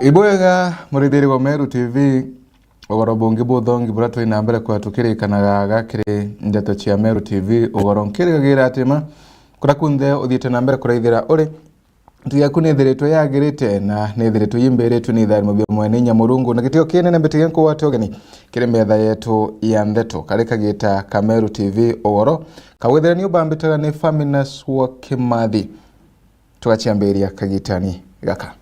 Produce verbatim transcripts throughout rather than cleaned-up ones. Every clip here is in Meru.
Ibwega, murithiri wa Meru T V, ugoro bungi buthongi buria twi na mbere kwa tukirikanaga gakiri ndeto cia Meru T V, ugoro nkirigagira ati ma kuria kunthe uthiite na mbere kuraithira uri, ntu yaku nithiritwe yagirite na nithiritwe yimbiritwe ni itharimo bia mwene inya Murungu, na gitio kinene mbitiga nkugwate ugeni kiri metha yetu ya ndeto. Kari kagita ka Meru T V ugoro, kagwithira ni ubambitaga ni Faminas wa Kimathi. Tugaciambiria kagitani gaka.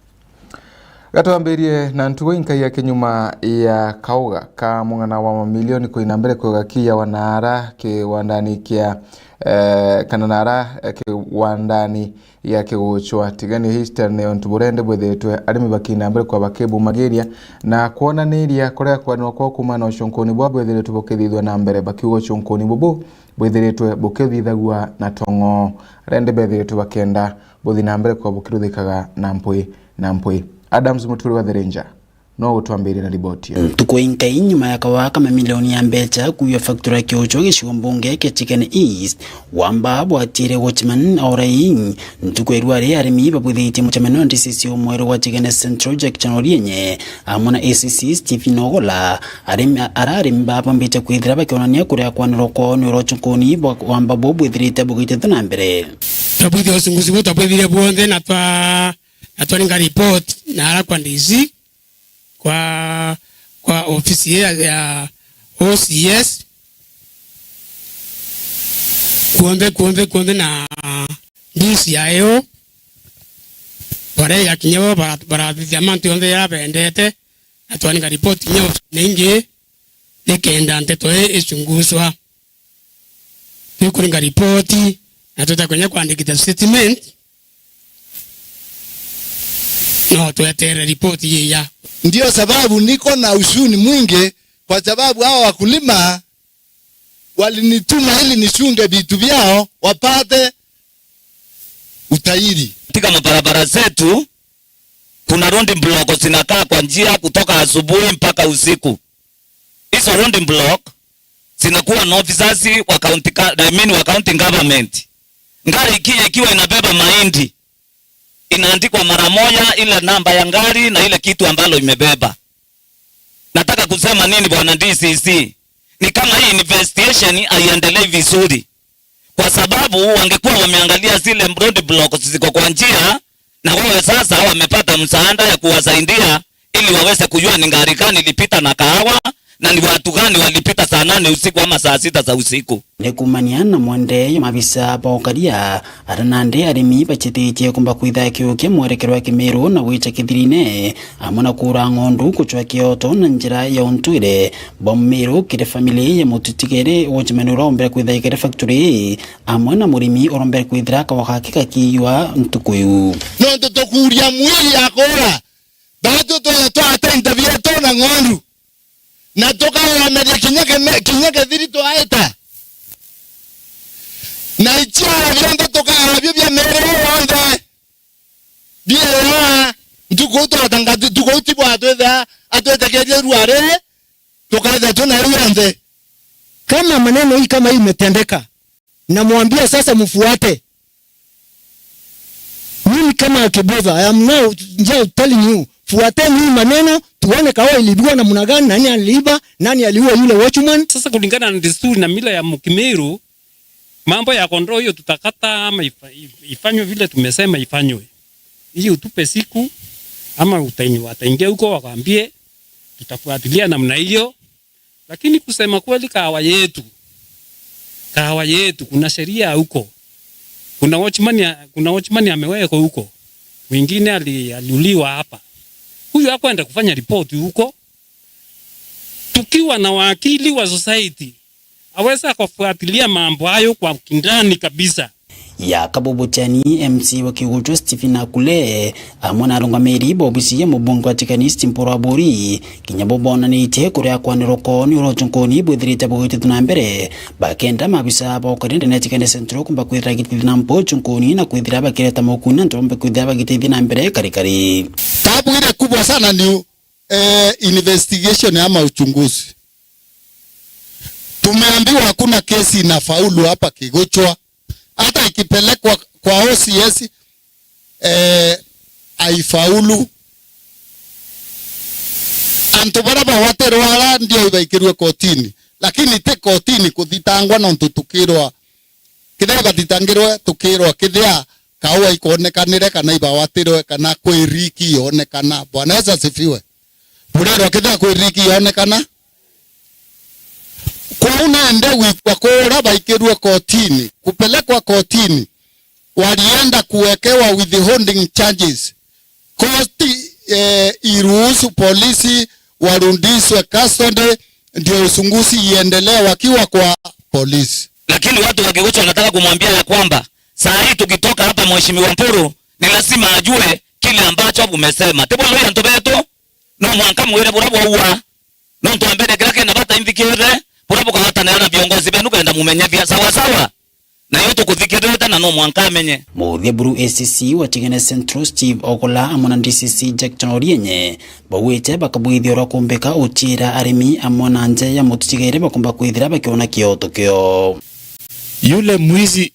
Gatwambirie na ntugo inkai ya kinyuma ya kauga ka mung'ana wa mamilioni kuina mbere kugakiya wa naara kiwandani kia, eh, kana naara, eh, kiwandani ya kiguchwa. Tigani history ni untu burende bwithiritwe arimi bakina mbere kwa bakibumagiria na kwonaniria kuria kwanwa kwa kuma na ucunkuni bwa bwithiritwe bukithithwa na mbere bakiuga ucunkuni bubu bwithiritwe bukithithagua na tong'o. Rende bethiritwe bakenda buthi na mbere kwa bukiruthikaga na mpwi na mpwi. Adams Muturi wa The Ranger no utwambirie na riboti ya. Ntuku inkai nyuma ya kawaka mamilioni ya mbecha kuiwa factory ya kiuchwa gicigo mbunge kia Chicken East, wamba bwatire Watchman Aurai. Ntuku ya rwari arimi babwithitie mucemanio na D C C umweru wa Chicken Central Jackson Orienye amwe na A C C Stephen Ogola. Arimi, ara arimi babambite kwithira bakionania kuria kwanirwa kwao ni urochukuni bwa wamba bubwithirite bugitite na mbere. Twabwithia uchunguzi buu twabwithire bwonthe na twa, na twaringa report na ara kwa D C, kwa, kwa ofisi ya, ya O C S, kuonthe, kuonthe, kuonthe na D C I O, baria igakinya bo bara-, barathithia mantu yonthe jaria bendete, na twaringa report kinya ofisi na ingi, nikenda nteto ii ichunguzwa. Tikuringa ripoti na twita kenya kwandikita statement, no twetere ripoti yiya. Ndio sababu niko na huzuni mwingi, kwa sababu hawa wakulima walinituma ili nichunge vitu vyao wapate utahiri. Katika mabarabara zetu, kuna road block zinakaa kwa njia kutoka asubuhi mpaka usiku. Hizo road block zinakuwa na officers wa county, I mean, wa county government. Gari ikiwa, ikiwa inabeba mahindi, inaandikwa mara moja ile namba ya gari na ile kitu ambalo imebeba. Nataka kusema nini, bwana D C C? Ni kama hii investigation haiendelei vizuri, kwa sababu wangekuwa wameangalia zile road blocks ziko kwa njia, na wawe sasa wamepata msaada ya kuwasaidia ili waweze kujua ni gari gani ilipita na kahawa na ni watu gani walipita saa nane usiku ama saa sita za usiku. Ni kumania na mwende ya mabisa ba ukaria, ara nandi arimi bachititie kumba kwitha kiukia mwerekero wa Kimiru na gwicha kithirine, amwe na kuura ng'ondu kuchwa kioto na njira ya untwire bwa Mumiru kiri family ya mututigere Watchman urombere kwitha ikere factory, amwe na murimi urombere kwithira kawa gake gakiiywa ntuku iu. Nontu tukuuria mwiri akura, batu twaya twata interview tona ng'ondu. Na tukaonaria kinya kime-, kinya kithiri twaita. Na ichiara bionthe tukaara bio bia miiri ii yonthe. Biera ntuku uu twatanga ntuku uu tibo atwitha atwitikirie rua riri, tukaitha twi na riu yonthe. Kama maneno hii kama hii imetendeka, namwambia sasa mfuate. Mimi kama Kibotha, I am now, now telling you, fuateni hii maneno, tuone kawa ilibiwa namna gani, nani aliiba, nani aliua yule watchman. Sasa kulingana na desturi na mila ya Mkimiru, mambo ya kondoo hiyo tutakata ama ifa-, if-, ifanywe vile tumesema ifanywe. Hiyo utupe siku ama utaini-, wataingia huko wakwambie, tutafuatilia namna hiyo. Lakini kusema kweli, kahawa yetu, kahawa yetu, kuna sheria huko. Kuna watchman ya, kuna watchman amewekwa huko. Mwingine ali-, aliuliwa hapa. Huyu hakwenda kufanya ripoti huko. Tukiwa na wakili wa society, aweza kufuatilia mambo hayo kwa kindani kabisa. Ya Kabubu Chani, M C wa Kiguchwa Stephen Akule, amwe na arungamiri ba obisi ya mubunge wa Chicken East Mpuru Aburi, kinya bo bonanitie kuria kwanirwa kwao ni uria uchunkuni bwithirite bugitithua na mbere, bakenda mabisa ba ukaria ndene ya Chicken Central kumba kwithira gitithina mpo uchunkuni na kwithira bakireta mukuni antu bambe kwithira bagitithia na mbere kari kari. Tabu ile kubwa sana ni, eh, investigation ama uchunguzi. Tumeambiwa hakuna kesi inafaulu hapa Kiguchwa. Hata ikipelekwa kwa O C S, eh, haifaulu. Antu baria bagwatirwe ara ndio ibaikirue kotini, lakini ti kotini kuthitangwa, nontu tukirwa kithia ibathitangirwe, tukirwa kithia kaua ikwonekanire kana ibagwatirwe kana kwi riki yonekana. Bwana Yesu asifiwe. Burirwa kithia kwi riki yonekana. Kwou nende gwikwa kura baikirue kotini, kupelekwa kotini, walienda kuwekewa withholding charges. Koti, eh, iruhusu polisi warudishwe custody ndio uchunguzi iendelee wakiwa kwa polisi. Lakini watu wa Kiguchu wanataka kumwambia ya kwamba saa hii tukitoka hapa, Mheshimiwa Mpuru, ni lazima ajue kile ambacho umesema. Ti bwona antu betu, no mwanka mwire buria bwaua. Nontu wa mbere, kiria kina bata inthikirire, buria bukagwatanira na viongozi benu kenda mumenyethia sawa sawa. Nayo tukuthikirite na no mwanka amenye. Muthia buru A C C wa Tigania Central Steve Ogola amwe na D C C Jackson Orienye baugite bakabwithia uria kumbika uchiira arimi amwe na nja ya mutu tigaire bakumba kwithira bakiona kioto kio. Yule mwizi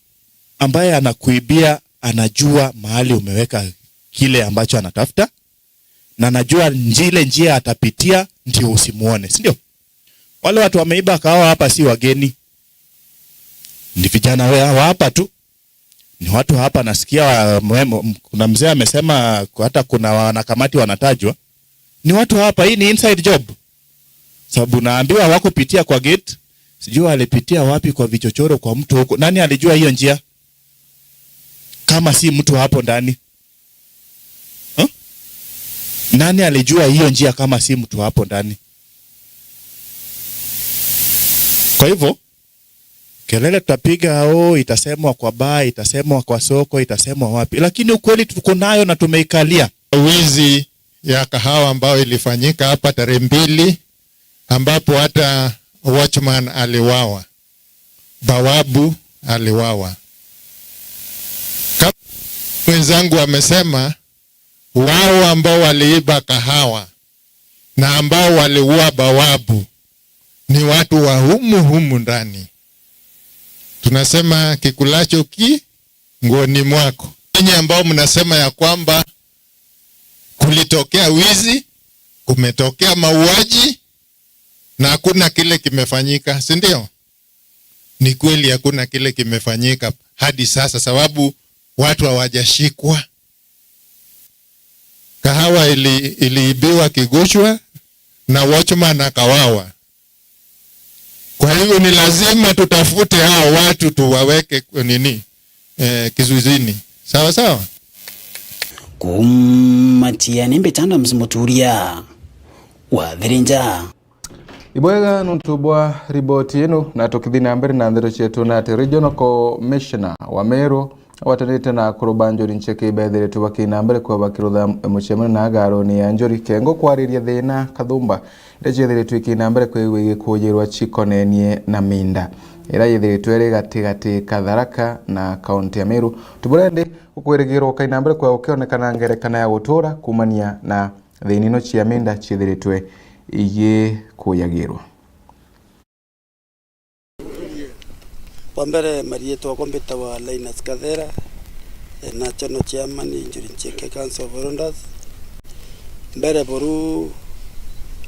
ambaye anakuibia anajua mahali umeweka kile ambacho anatafuta, na najua nji-, ile njia atapitia ndio usimuone, si ndio? Wale watu wameiba kahawa hapa si wageni, ni vijana wa wa hapa tu, ni watu hapa. Nasikia wa-, mwe-, m-, kuna mzee amesema hata kuna wanakamati wanatajwa, ni watu hapa. Hii ni inside job, sababu naambiwa hawakupitia kwa gate, sijui walipitia wapi, kwa vichochoro, kwa mtu huko. Nani alijua hiyo njia kama si mtu hapo ndani? Huh? Nani alijua hiyo njia kama si mtu hapo ndani? Kwa hivyo, kelele tutapiga, oh, itasemwa kwa baa, itasemwa kwa soko, itasemwa wapi, lakini ukweli tuko nayo na tumeikalia. Wizi ya kahawa ambayo ilifanyika hapa tarehe mbili, ambapo hata watchman aliwawa, bawabu aliwawa. Kama mwenzangu amesema, wao ambao waliiba kahawa na ambao waliua bawabu ni watu wa humu humu ndani. Tunasema kikulacho ki nguoni mwako. Nyinyi ambao mnasema ya kwamba kulitokea wizi, kumetokea mauaji na hakuna kile kimefanyika, si ndio? Ni kweli hakuna kile kimefanyika hadi sasa, sababu watu hawajashikwa. Kahawa ili-, iliibiwa Kiguchwa na watchman akawawa. Kwa hivyo ni lazima tutafute hao watu tuwaweke kwa nini, eh, kizuizini. Sawa sawa? Kuuma Tiani, Mbitanda Msimuturia wa Thirinja. Ibwega nuntu bwa riboti ino, na tukithi na mbere na ndeto cietu, na ati Regional Commissioner wa Meru agwatanite na akuru ba Njuri Ncheke bethiritwe bakina mbere kwa bakirutha mucemanio na agaroni ya Njuri Kengo kwariria thina kathumba iria ciethiritwe ikina mbere kwigua igikujirwa cikonenie na minda iria yethiritwe iri gatigati ka Tharaka na kaunti ya Meru. Tuburendi ukwirigirwo ukaina mbere kwa ukionekana ngerekana ya gutura kumania na thina ino cia minda ciethiritwe igikujagirwa. Kwa mbere, marietwa akwa mbitagwa Linus Kathera, eh, National Chairman, Njuri Ncheke Council of Elders. Mbere buru,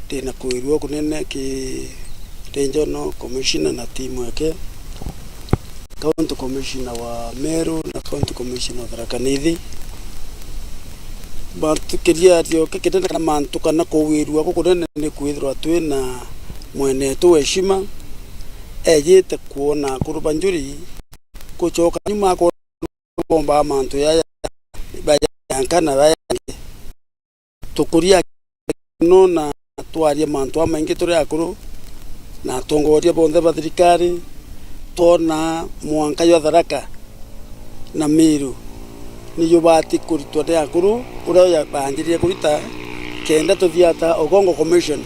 ndina kwirua kunene ki Regional Commissioner na timu yake. County Commissioner wa Meru na County Commissioner wa Tharaka Nithi. Mantu kiria rioke kinene kana mantu kana kuwirua gukunene ni kwithirwa twina mwenetu wa heshima ejite kwona akuru ba Njuri gucoka nyuma akomba mantu yaya bayanka na bayangi. Tukuria no na twaria mantu jamaingi turi akuru na atongoria bonthe ba thirikari, twona mwanka jwa Tharaka na Meru ni jubati kuritwa ni akuru uria banjiririe kurita kenda tuthiata Ogongo Commission.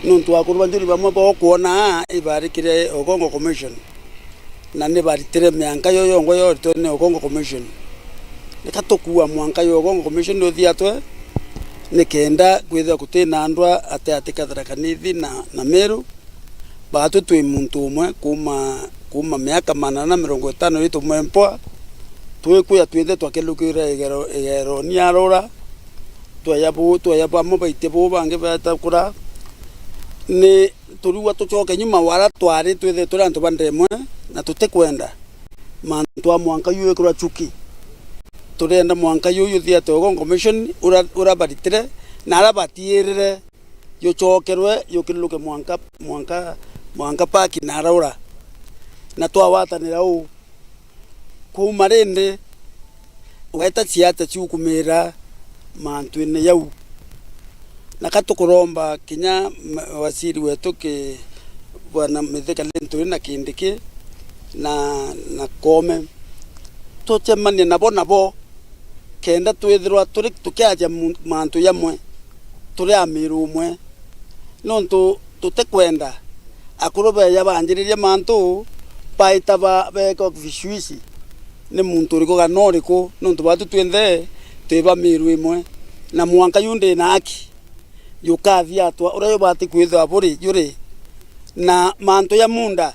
Nuntu akuru ba Njuri bamwe bokwona aa ibarikire Ogongo Commission. Na ni baritire mianka yo yongwa yoritwe ni Ogongo Commission. Nika tukua mwanka yo Ogongo Commission uthiatwe, ni kenda kwithirwa gutina andu a ati ati ka Tharaka Nithi na, na Meru. Batwi twi muntu umwe kuma, kuma miaka magana na mirongo itano iri tumwe mpoa, twikwia twinthe twakilukira igero, igero ni arora, twaya bu, twaya bamwe baite bu bangi beta kura, Ni turiuga tucoke nyuma wara twari twithire turi antu ba nda imwe, na tutikwenda mantu a mwanka yu wikirwa chuki. Turienda mwanka yu juthiate Ogo Commission ura, ura baritire na ara batiirire jucokerwe jukiruruke mwanka, mwanka, mwanka Park na araura. Na twawatanira uu. Kuuma rindi, weta ciata ciukumira mantuine jau. Na ka tukuromba kinya ma-, waziri wetu ki, Bwana Mithika Linturi na Kindiki na, na Koome, tucemanie nabo nabo, kenda twithirwa turi, tukiaria mu-, mantu jamwe, turi Amiru umwe. Nontu tutikwenda akuru beeja banjiriria mantu baita ba, beeka vishuishi ni muntu uriku kana uriku, nontu baatu twinthe twi ba Miru imwe, na mwanka yu ndi na haki jukathiatwa uria jubati kwithirwa buri, juri. Na mantu ja muunda,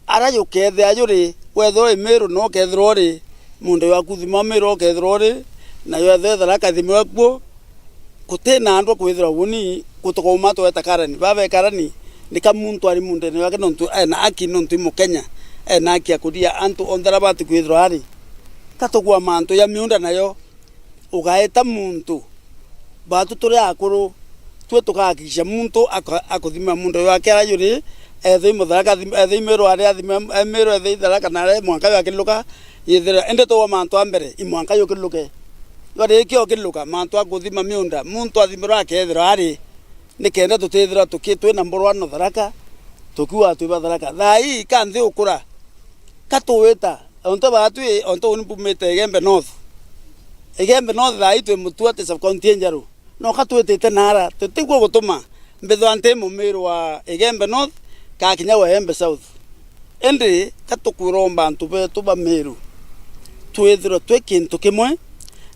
ara jukethia juri, wethirwa uri Miru, no ukethirwa uri muntu jwa kuthima Miru, ukethirwa uri, na wethirwa Tharaka, thimirwa kuo. Guti na andu a kwithirwa uni, gutukauma tweta Karani. Baba e Karani, ni ka muntu ari muundene jwake, nontu ena haki, nontu i Mukenya, ena haki ya kuria antu onthe aria bati kwithirwa ari. Ka tugua mantu ja miunda nayo, ugaeta muntu, baatu turi akuru, twe tukahakikisha muntu aka-, akuthima muunda jwake ara juri, ethirwa i Mutharaka athim-, ethirwa i Miru ari athime, e Miru ethirwa i Tharaka na aria mwanka jwakiruruka, yithirwa. Indi tugua mantu a mbere, i mwanka jukiruruke. Jwarikia ukiruruka, mantu a kuthima miunda, muntu athimirwa akethirwa ari, nikenda tutithirwa tuki-, twina mburwano Tharaka, tukiuga twi ba Tharaka. Thaa ii ka nthi ukura, ka tuwita, ontu baatu i, ontu uni mbumite Igembe North. Igembe North thaa ii twi Mutua, ti sub county injeru. No ka twitite naara, tutigua gutuma mbithwa nti Mumiru wa Igembe North, ka kinya wa Igembe South. Indi ka tukwiromba antu beetu ba Miru, twithirwe twi kintu kimwe,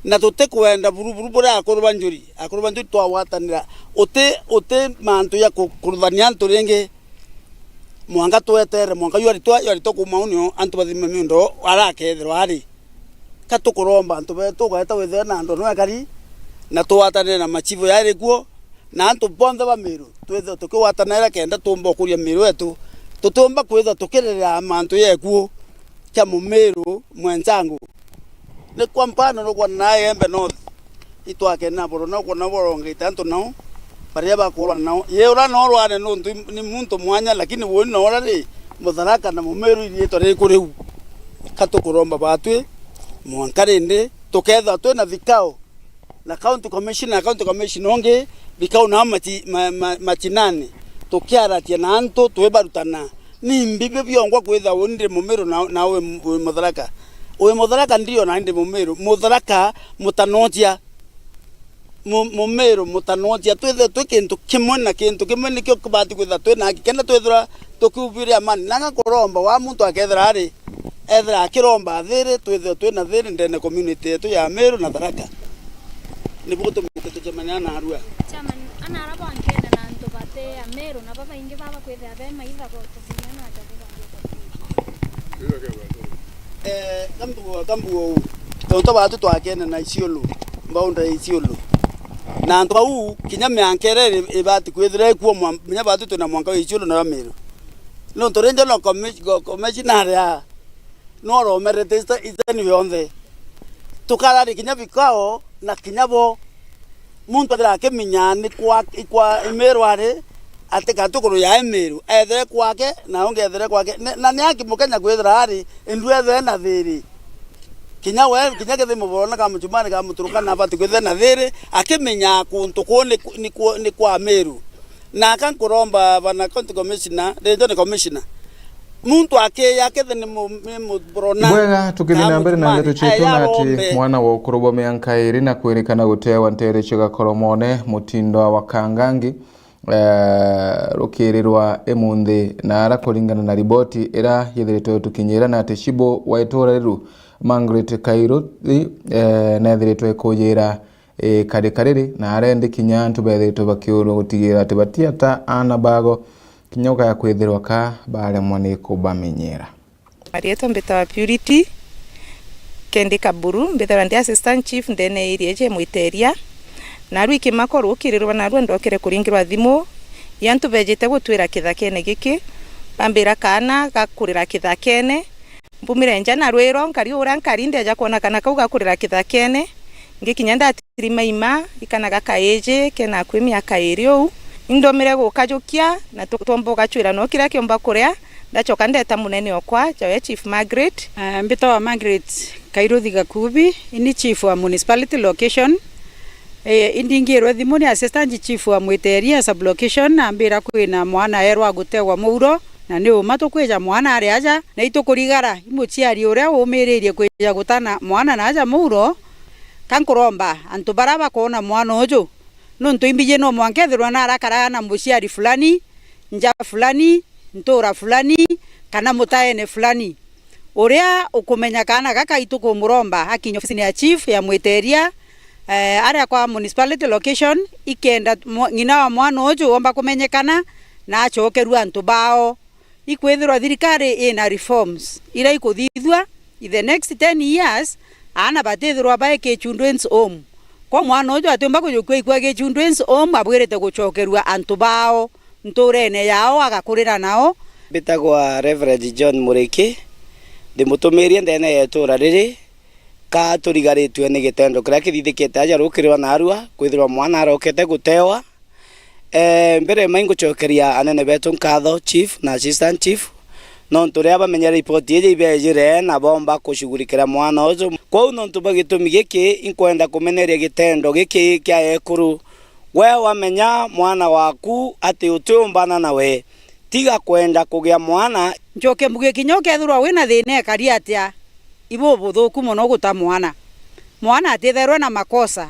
na tutikwenda buruburu buria akuru ba njuri, akuru ba njuri twagwatanira, uti, uti mantu ja ku-, kuruthania antu ringi, mwanka twetere, mwanka jwaritwa, jwaritwa kuuma uu nio antu bathime miundo arakethirwa ari. Ka tukuromba antu beetu, ugaeta withirwe na antu nwekari, na tugwatanire na machifu jairi kuo, na antu bonthe ba Miru, twithirwe tukigwatanira kenda tuumba ukuria Miru yetu, tutiumba kwithirwa tukirerera mantu jekuu kia Mumiru mwensangu. Ni kwa mpano nukwona na Igembe North, itwakena boro, nukwona borongete antu nao, baria bakurwana nao. Ye ura no urwane nontu ni muntu mwanya, lakini woni no ura ri, Mutharaka na Mumiru iriitwa rikuriu. Ka tukuromba baatwi, mwanka rindi, tukethirwa twina thikao na county commissioner, county commissioner ungi, bikau na machi-, ma-, ma-, machinani, tukiaratia na antu, twibarutana. Ni mbibi biongwa kwithirwa uni ndi Mumiru na, na wi, wi Mutharaka. Wi Mutharaka ndio na ndi Mumiru. Mutharaka mutanotia. Mu-, Mumiru mutanotia. Twithirwe twi kintu kimwe na kintu kimwe nikio kibati kwithirwa twina haki. Kenda twithirwa tukiubiria amani. Nanga kuromba wa muntu akethira ari Ethira akiromba thiri, twithirwe twina thiri ndene community yetu ya Miru na Tharaka. Nibu gutumite tucemania na arua. Chairman, ana ara bwankene na antu bate a Miru, na babaingi baba kwithira be maitha bo tukinya na aja kubangia kwa. Eh, kambuo, kambuo u. Tonto batu twakene na Isiolo, boundary ya Isiolo. Na antu au, kinya mianka iria iri-, ibati kwithira ikuo mwa-, kinya batu twina mwanka wa Isiolo na wa Miru. Nontu ringi no commi-, co-, commissioner a, no aromerete ita-, iteni yonthe. Tukarari kinya bikao na kinya bo. Muntu athira akimenya ni kwa, ikwa Imiru ari, ati gatukuru ya Imiru, ethere kwake, na ungi ethere kwake. Ne-, na ni aki Mukenya kwithira ari, indu ethere na thiri. Kinya we, kinya kethira muboro na kamuchumani kamuturuka na abati kwithira na thiri, akimenya kuntu kuu ni ku-, ni ku-, ni kwa Miru. Na aka nkuromba bana county commissioner, regional commissioner, muntu akiya akethe ni mu-, ni muborona. Bwega, tukithii na mbere na ndeto cietu, na ati mwana wa ukuru bwa mianka iri na kwirikana gutewa ntere cia Gakoromone, Mutinda wa Kangangi, eh, rukirirwa imunthi, na ara kuringana na riboti ira yithiritwe tukinyira, na ati cibu wa itura riru, Margaret Kairuthi, eh, nethiritwe kujira ikari kariri, na arendi kinya antu bethiritwe bakiurwa gutigira ati batiata aana bago kinya ukaya kwithirwa ka baremwa ni kubamenyera. Marietwa mbitawa Purity Kendi Kaburu, mbithairwa ndi assistant chief ndene ya area iji Mwiteria. Narua ikimako rukirirwa narua ndokire kuringirwa thimu, Antu beejite gutwira kithakene giki, bambira kaana gakurira kithakene. Mbumire nja na rwiro, nkari uria nkari, ndeeja kwona kaana kau gakurira kithakene, ngikinya ndatirima ima, ikana gakaiji kena akui miaka iiri uu. Indomire gukajukia, na tu-, twomba ugacwira no kiria kiomba kuria, ndacoka ndeeta munene okwa, jawe Chief Margaret. Ah, mbitawa Margaret Kairuthi Gakubi, ini chief wa municipality location. Eh, indingirwe thimu ni assistant chief wa Mwiteria sub location, ambira kwina mwana erwa gutegwa muuro, na ni uma tukwija mwana ari aja, na itukurigara i muciari uria umiririe kwija gutana mwana na aja muuro. Ka nkuromba antu bara bakoona mwana uju, nontu imbiji no mwanka ethirwa narakaraga na muciari fulani, nja fulani, ntura fulani, kana mutaene fulani. Uria ukumenya kaana gaka, itukumuromba akinya ofisini ya chief ya Mwiteria, eh, aria kwa municipality location, ikenda mwa-, ng'ina wa mwana uju omba kumenyekana na acokerua antu bao. Ikwithirwa thirikari ina reforms iria ikuthithua in the next ten years, aana batithirwa bai ki children's home. Kwa mwana uju atiumba kujukua ikua ki children's home, abwirite gucokerua antu bao nturene yao agakurira nao. Mbitagwa Reverend John Muriki, ndi mutumirie ndene ya itura riri, ka turigaritue ni gitendo kiria kithithikite aja rukiri rwa narua, kwithirwa mwana arokete gutewa. Eh, mbere mai ngucokeria anene betu nkatho, chief na assistant chief, nontu riria bamenyere ripoti iji ibeejire na bomba kushughulikira mwana uju. Kwou nontu bwa gitumi giki, inkwenda kumeneria gitendo giki kia ekuru. We wamenya mwana waku ati utiumbana nawe, tiga kwenda kugia mwana. Ncoke mbuge kinya ukethirwa wina thina ekari atia, ibu buthuku mono guta mwana. Mwana atitherwe na makosa.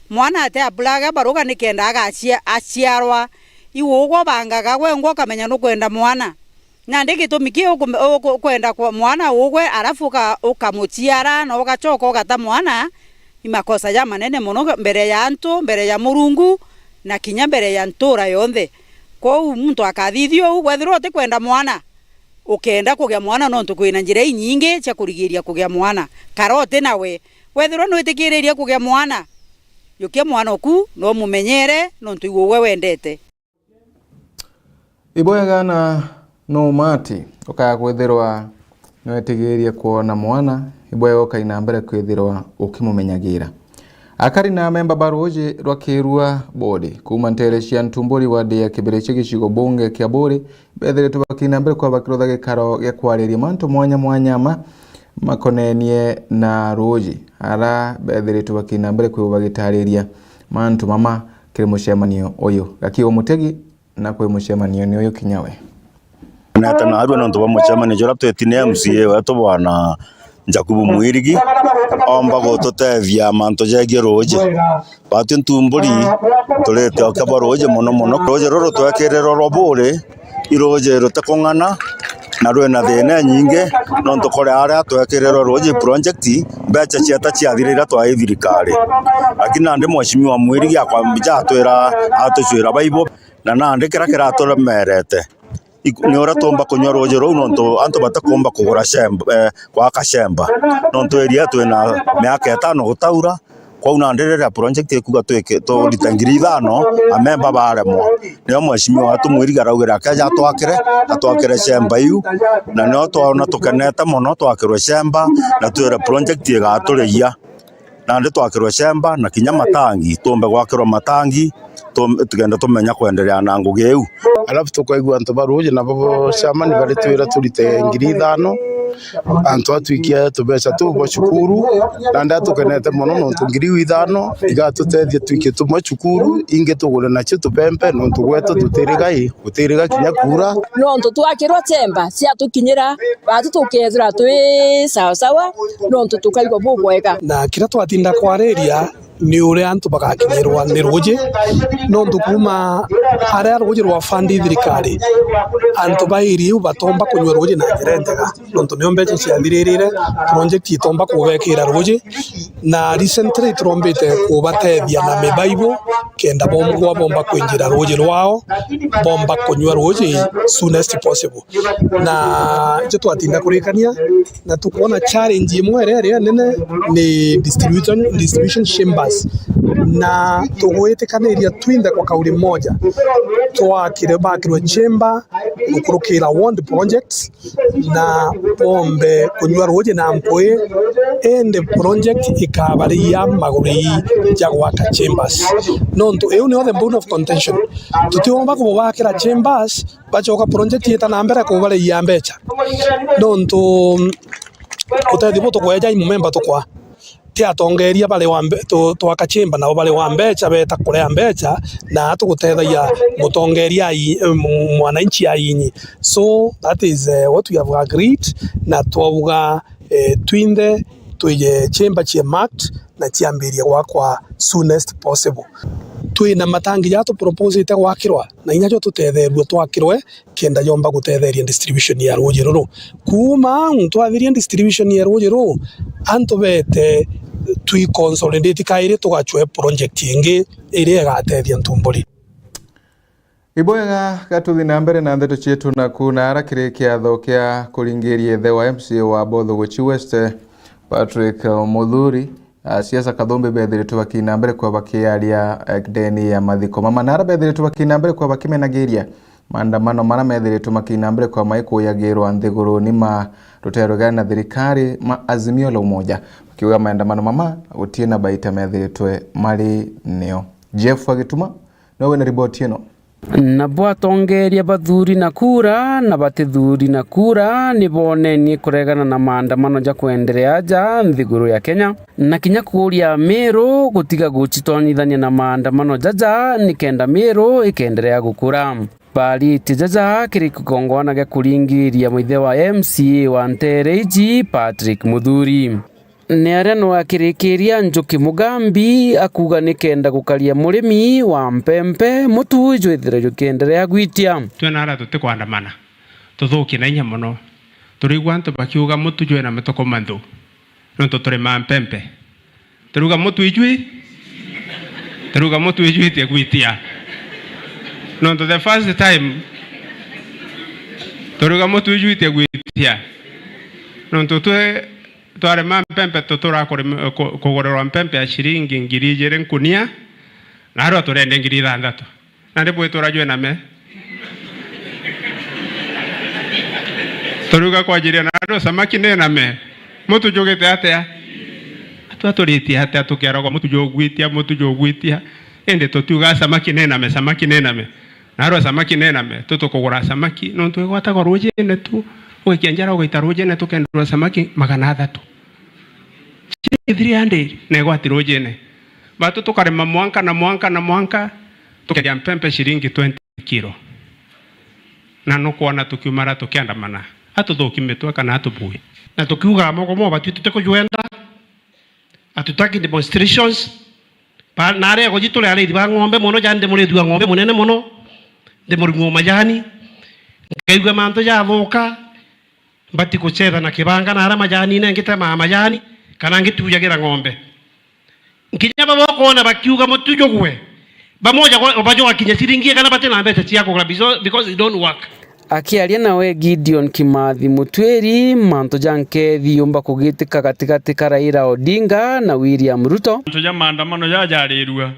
Mwana ati aburage baruga nikenda agacia-, aciarwa. Iu ugwe ubangaga gwe ngwa ukamenya nukwenda mwana. Nandi gitumi kiu uku-, uku-, ukwenda kwa mwana ugwe, arafu uka-, ukamuciara na ugacoka ugata mwana, i makosa jamanene mono mbere ya antu, mbere ya Murungu, na kinya mbere ya ntura yonthe. Kwou muntu akathithia uu, wethirwa utikwenda mwana, ukenda kugia mwana nontu kwina njira inyingi cia kurigiria kugia mwana. Kara uti nawe. Wethirwa nwitikiririe kugia mwana, jukia mwana oku na umumenyere nontu iwe ugwe wendete. Ibwega na no umati ukaya kwithirwa nwetigirie kwona mwana, ibwega ukai na mbere kwithirwa ukimumenyagira. Akari na amemba ba ruuji rwa Kirua Bodi kuuma nteere cia Ntumburi wadi ya Kibirichi gicigo bunge kia Buri bethiritwe bakina mbere kwa bakirutha gikaro gia kwariria mantu mwanya mwanya ma makonenie na ruuji, ara bethiritwe bakina mbere kwigua bagitariria mantu mama kiri mucemanio uyu. Gakiwa Mutegi na kwi mucemanio ni uyu kinya we. Nete narua nontu bwa mucemanio juria tweti ni M C A wetu bwana Jakubu Mwirigi, omba gututethia mantu jegie ruuji. Batwi Ntumburi turite okia bwa ruuji mono mono. Ruuji ruru twekirirwe rwa Buri, i ruuji rutikung'ana na rwina thina inyingi, nontu kuri aria twekirirwe ruuji project, mbeca cieta ciathira iria twai thirikari. Lakini nandi Mheshimiwa Mwirigi akwambija atwira, atucwira baibo, na nandi kiria kiraturemerete iku-, ni uria tuumba kunyua ruuji ruu, nontu antu batikumba kugura cemba, eh, gwaka cemba, nontu area twina miaka itano gutaura. Kwou nandi riria project ikuga twike, turite ngiri ithano, amemba baremwa. Nio Mheshimiwa wetu Mwirigi araugire akeja atwakire, atwakire cemba iu, na nio twona tukenete mono twakirwe cemba, na twire project igaturigia. Nandi twakirwe cemba na kinya matangi, tuumbe gwakirwa matangi, tum-, tukenda tumenya kwenderea na ngugi iu. Alafu tukaigua antu ba ruuji nabo bo chairman baritwira turite ngiri ithano, antu atwikia tubeca tuu bwa cukuru, nandi atukenete mono nontu ngiri iu ithano igatutethia twikie tumwe cukuru, ingi tugure nacio tubembe, nontu gwetu tutiriga i, gutiriga kinya kuura. Nontu twakirwa chemba ciatukinyira, batu tukethirwa twi sawasawa, nontu tukaigua bubwega. Na kiria twatinda kwariria ni uria antu bagakinyirwa ni ruuji, nontu kuuma aria ruuji rwa fund i thirikari, antu ba area iu batomba kunyua ruuji na njira intega, nontu nio mbeca ciathiririre, project itomba kubekira ruuji. Na recently turombite kubatethia na mibaibo, kenda bombwa bomba kwinjira ruuji rwao, bomba kunyua ruuji soonest possible. Na icio twatinda kurikania, na tukwona challenge imwe iria, iria nene ni distribution, distribution chamber. Na tugwitikaniria twinthe kwa kauli moja, twakire, bakirwe chamber gukurukira ward projects, na bombe kunyua ruuji na mpui, indi project ikabariia magurei ja gwaka chambers. Nontu iu nio the bone of contention. Tutiumba kububakira chambers, bacoka project ita na mbere kubariia mbecha. Nontu utethio bu tukweja i mumemba tukwa. Ti atongeria bari wa mbe-, tu-, twaka chamber nabo bari wa mbecha, beta kurea mbecha, na tugutethagia mutongeria ai-, mu-, mwananchi ainyi. So that is, eh, what we have agreed, na twauga, eh, twinthe twije chamber cie marked na ciambirie gwakwa soonest possible. Twina matangi ja tuproposite gwakirwa, na inya jo tutetherue twakirwe, kenda yomba gutetheria distribution ya ruuji ruru. Kuuma au twathiria distribution ya ruuji ruu, antu bete twi consolidate kairi tugacwe project ingi iria igatethia Ntumburi. Ibwega, gatuthi na mbere na ndeto cietu naku na ara kiri kiatho kia kuringiria ithe wa M C A wa Botho Guchi West, Patrick Muthuri. A, siasa Kathumbi bethiritwe bakina mbere kwa bakiaria, eh, ndeni ya mathiko. Mama nara bethiritwe bakina mbere kwa bakimenagiria maandamano mara methiritwe makina mbere kwa maikuyagirwa nthiguruni ma rutere rugana na thirikari ma Azimio la Umoja. Bakiuga maandamano mama gutie na baita methiritwe mari nio. Jeff Agituma, nowe na riboti ino. Nabo atongeria ba Thuuri na Kuura na bati Thuuri na Kuura ni boonenie kuregana na maandamano ja kwenderea aja nthiguru ya Kenya, na kinya kuuria Miru gutiga gucitonyithania na maandamano jaja nikenda Miru ikenderea gukura. Baaritie jaja kiri kigongwana gia kuringiria mwithe wa M C A wa nteere iji, Patrick Muthuri. Ni aria no akirikiria Njuki Mugambi akuuga nikenda gukaria murimi wa mpempe mutu jwithire jukienderea gwitia. Twe na aria tutikwandamana, tuthuki na inya mono. Turigua antu bakiuga mutu jwina mituko manthu, nontu turimaa mpempe. Turuga mutu ijwi, turuga mutu ijwitie gwitia. Nontu the first time, turuga mutu ijwitie gwitia. Nontu twe twarema mpempe, tutura kurima-, ku-, kugurirwa mpempe ya ciringi ngiri ijiri nkunia, na arua turende ngiri ithanthatu. Nandi bwitura jwiname. Turiuga kwajiria na arua samaki niname. Mutu jugite atia? Atua turitie atia tukiaragwa mutu jugwitia, mutu jugwitia? Indi tutiuga samaki niname, samaki niname. Na arua samaki niname, tutukugura samaki, nontu igwatagwa rujine tu, ugikia njara ugaita rujine, tukenderwa samaki magana athatu. Ciringi three hundred na igwati rujine. Batu tukarima mwanka na mwanka na mwanka, tukendia mpempe ciringi twenty kilo. Na nukwona tukiumara tukiandamana, atuthuki mitwe kana atubui. Na tukiuga moko mo batwi tutikujwenda, atutaki demonstrations. Ba-, na aria guji turi ariithi ba ng'ombe mono, jani ndi muriithi wa ng'ombe munene mono, ndi murimi wa majani, nkaigua mantu jathuka, mbati kucetha na kibanga na aria majanine ngitemaa majani, kana ngitujagira ng'ombe. Nkinya baba ukoona bakiuga mutu jugwe, bamoja kwa-, bajogakinya ciringi igana bati na mbeca cia kugura biso-, because it don't work. Akiaria nawe Gideon Kimathi Mutwiri, mantu ja nkethi yumba kugitika gatigati ka Raila Odinga na William Ruto. Mantu ja maandamano jajarirua,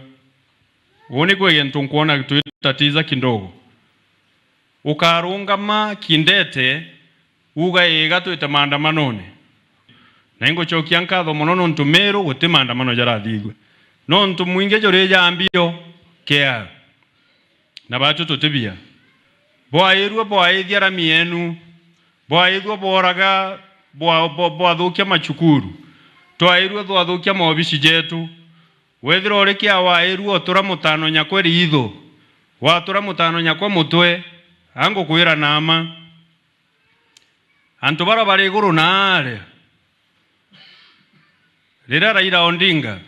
uu ni kwi gintu nkwona twitatiza kidogo. Ukarungama kindete, uga, "Iga twite maandamanone." Na ingucokia nkatho mono nontu Meru guti maandamano jarathithue. Nontu mwingi juri jambio kea. Na batu tutibia. Bwairue bwaithia rami yenu. Bwairue bworaga, bwa-, bwa-, bwathukia macukuru. Twairue twathukia maobici jetu. Wethira uri kia wairue utura mutano nyakwe riitho. Watura mutano nyakwe mutwe. Angukwira na mma. Antu bara bari iguru na aria, riria Raila Odinga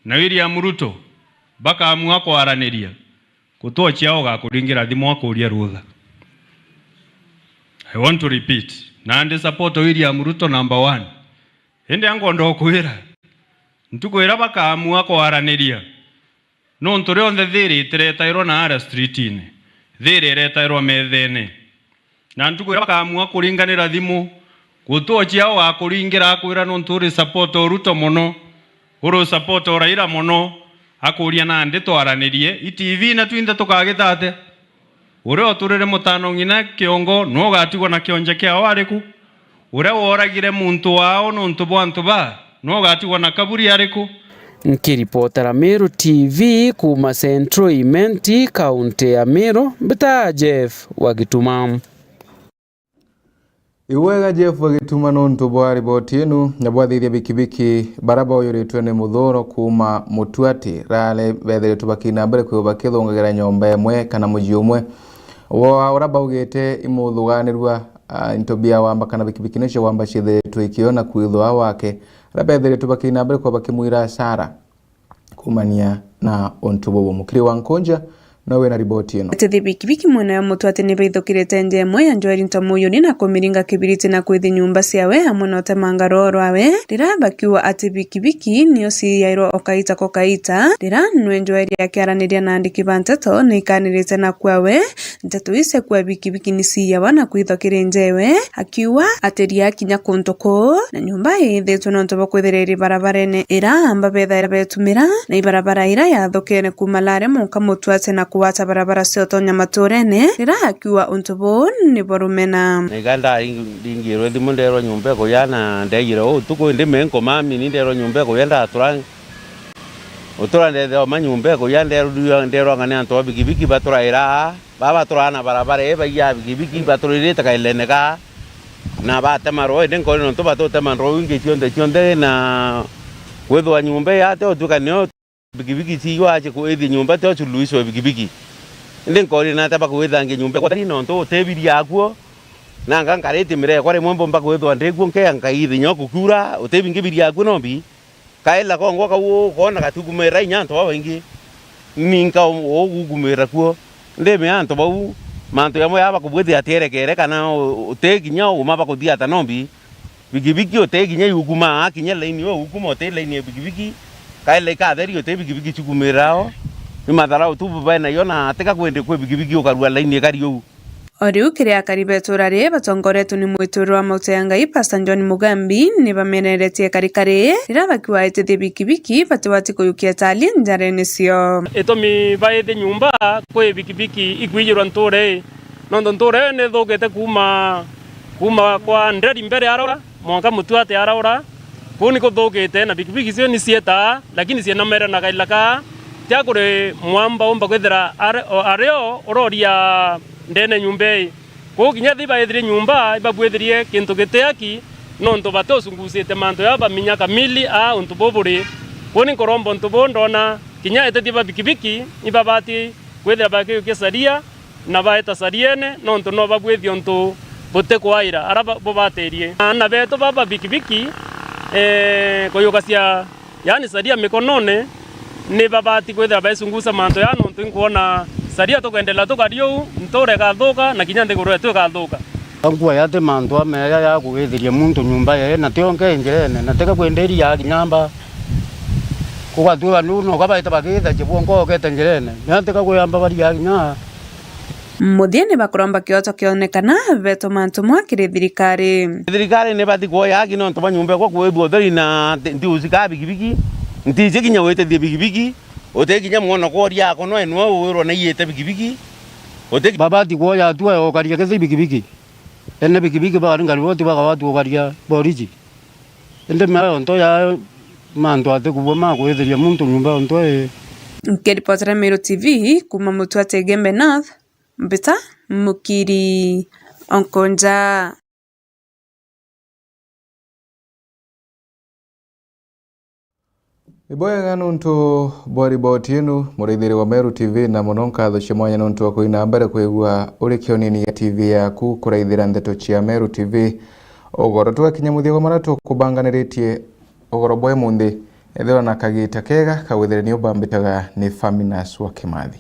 na William Ruto bakaamua kwaraniria, gutwa ciao ugakuringira thimu akuria rutha. I want to repeat, na ndi support William Ruto number one. Indi ankwenda ukwira, ntuku iria bakaamua kwaraniria, nontu rionthe thiiri itiretairwa na aria streetine, thiiri iretairwa methene. Na ntuku iria bakaamua kuringanira thimu, gutwa ciao ugakuringira akwira nontu uri support o Ruto mono. Uru support o Raila mono, akuria nandi twaranirie, i T V na twinthe tukagita atia? Uria uturire mutano ng'ina kiongo, nu ugatigwa na kionje kiao ariku? Uria woragire muntu wao nuntu bwa antu ba, nu ugatigwa na kaburi ariku? Nkiripotera Meru T V kuuma Central Imenti, kaunti ya Meru, mbita Jeff wa Gituma. Iwega Jeff wa Gituma nuntu bwa riboti inu, na bwathithia bikibiki bara baujuritwe ni muthuro kuuma Mutuati rale bethiritwe bakina mbere kwithwa bakithungagira nyomba imwe kana mucii umwe. Wa uria baugite imuthuganirua, ah, into bia wamba kana bikibiki nicio wamba ciithiritwe ikiona kwithwa wake, aria bethiritwe bakina mbere kwithwa bakimwira asara. Kuumania na untu buu, mukiri wa Nkunja nowe wina riboti ino. Ati thi bikibiki mwena ya Mutuati ni baithukirite nja imwe ya Joel Ntomuyuni na kumiringa kibiriti na kwithi nyumba ciawe amwe na utemanga roo rwawe, riria bakiuga ati bikibiki nio ciiyairwe o kaita ko kaita. Riria nwe Joel akiaraniria na andiki ba nteto ni ikanirite na kwawe, nteto ici cia kuuga bikibiki ni ciiyawa na kwithwa kiri njewe, akiuga ati ria kinya kuntu kuu, na nyumba iithitwe nontu bwa kwithira iri barabarene ira amba bethaira betumira, na ibarabara ira yathukene kuuma Lare mwanka Mutuati na kugwata barabara cia utonya maturene, riria akiuga untu buu ni bwa rumena. Na iga ndaringirwe thimu nderwa nyumba ikuya na ndejire uu utuku, indi menko mami ni nderwa nyumba ikuya ndatura, utura ndethira uma nyumba ikuya nderwa, nderwa anga ni antu ba bikibiki baturaira aa. Baba baturaa na barabara ii baiyaa bikibiki baturirite kairene kaa, na batema roo, indi nkori nontu batutema roo ingi cionthe cionthe, na kwithwa nyumba ii yate utwika nio bikibiki ciiywa aje kwithia nyumba tio suluhisho ya bikibiki. Indi nkori nate bakwithangia nyumba kwa tari nontu utibiria akuo, nanga nkariti mirekwa rimwe mbumba kwithwa ndikuo nkea nkaithinya gukiura utibingibiria akuo nombi. Kaila kongwa kau ukoona gatiukumira inya antu babaingi, ninka u-, ugukumira kuo. Ndimea antu bau, mantu jamwe jaa bakubwithia atierekere kana u-, uti kinya uma bakuthiata nombi. Bikibiki uti kinya iukuma aa kinya laini iu ukuma uti laini ya bikibiki. Kaila ikatheri uti bikibiki ciukumira o. Ni matharau tu benayo na tika kwendi kwi bikibiki ukarua laini ikari uu. O riu kiri akari ba itura rii batongoretwe ni mwiturire wa mauta ya Ngai Pastor John Mugambi ni bameneretie karikari riria bakiwaitithia bikibiki batibati kuyukia tali njarene cio. Itumi baithie nyumba kwi bikibiki ikwijirwa ntuura ii, nontu ntuura ii ni ithukite kuuma, kuuma kwa Nderi mbere araura mwanka Mutuati araura. Kuu ni kuthukite na bikibiki cio ni cietaa, lakini cienamere na kaila kaa tia kuri mwamba umba kwithira ari, o, ari o uroria ndene nyumba ii. Kuu kinya thi baithirie nyumba, ibabwithirie kintu giti aki, nontu batiucungusite mantu jaa baminya kamili aa untu buu buri. Kuu ni nkuromba untu buu ndona kinya etethia ba bikibiki ibabati kwithira bakiyukia caria, na baeta cariene, nontu no babwithia untu butikwaira ara ba-, bubatirie. Aana betu baba bikibiki, ee, kuyukacia, yaani caria mikonone, ni babati kwithira baicunguca mantu jaa, nontu inkwona caria tukwendelea tukari uu, ntuura ikathuka, na kinya nthiguru yetu ikathuka. Ankuoya ati mantu ameja ja kuwithiria muntu nyumba yee, na tio nke njirene, na tika kwenderia akinya mba. Kugatwika nu no kabaita bakitha chibwonko okete njirene, na tika kuyamba baria akinya. Muthia ni bakuromba kioto kionekana beto mantu mwa kiri thirikari. Thirikari ni bati kuoya aki nontu bwa nyumba ekwa kwithua utheri na nti-, ntiucika bikibiki, ntici kinya witithia bikibiki, uti kinya mwana kworia ako no enwe uwirwa na iyite bikibiki, uti babati kuoya atua ya ukaria kithi bikibiki. Ene bikibiki bari ngari boti bakawatu ukaria boriji. Indi mea yonto ya mantu ati kubua ma kwithiria muntu nyumba yonto ii. Nkiripotera Meru T V kuuma Mutuati Igembe North, Mbita Mukiri Onkonja. Ibwega nuntu bwa riboti inu, muraithiri wa Meru T V, na mono nkatho cia mwanya nuntu wa kuina mbere kwigua uri kionini gia T V yaku kuraithira ndeto cia Meru T V. Ugoro twakinya muthia gwa mara tukubanganiritie ugoro bwa imunthi, ethirwa na kagita kega ka withire ni ubambitaga ni Faminas wa Kimathi.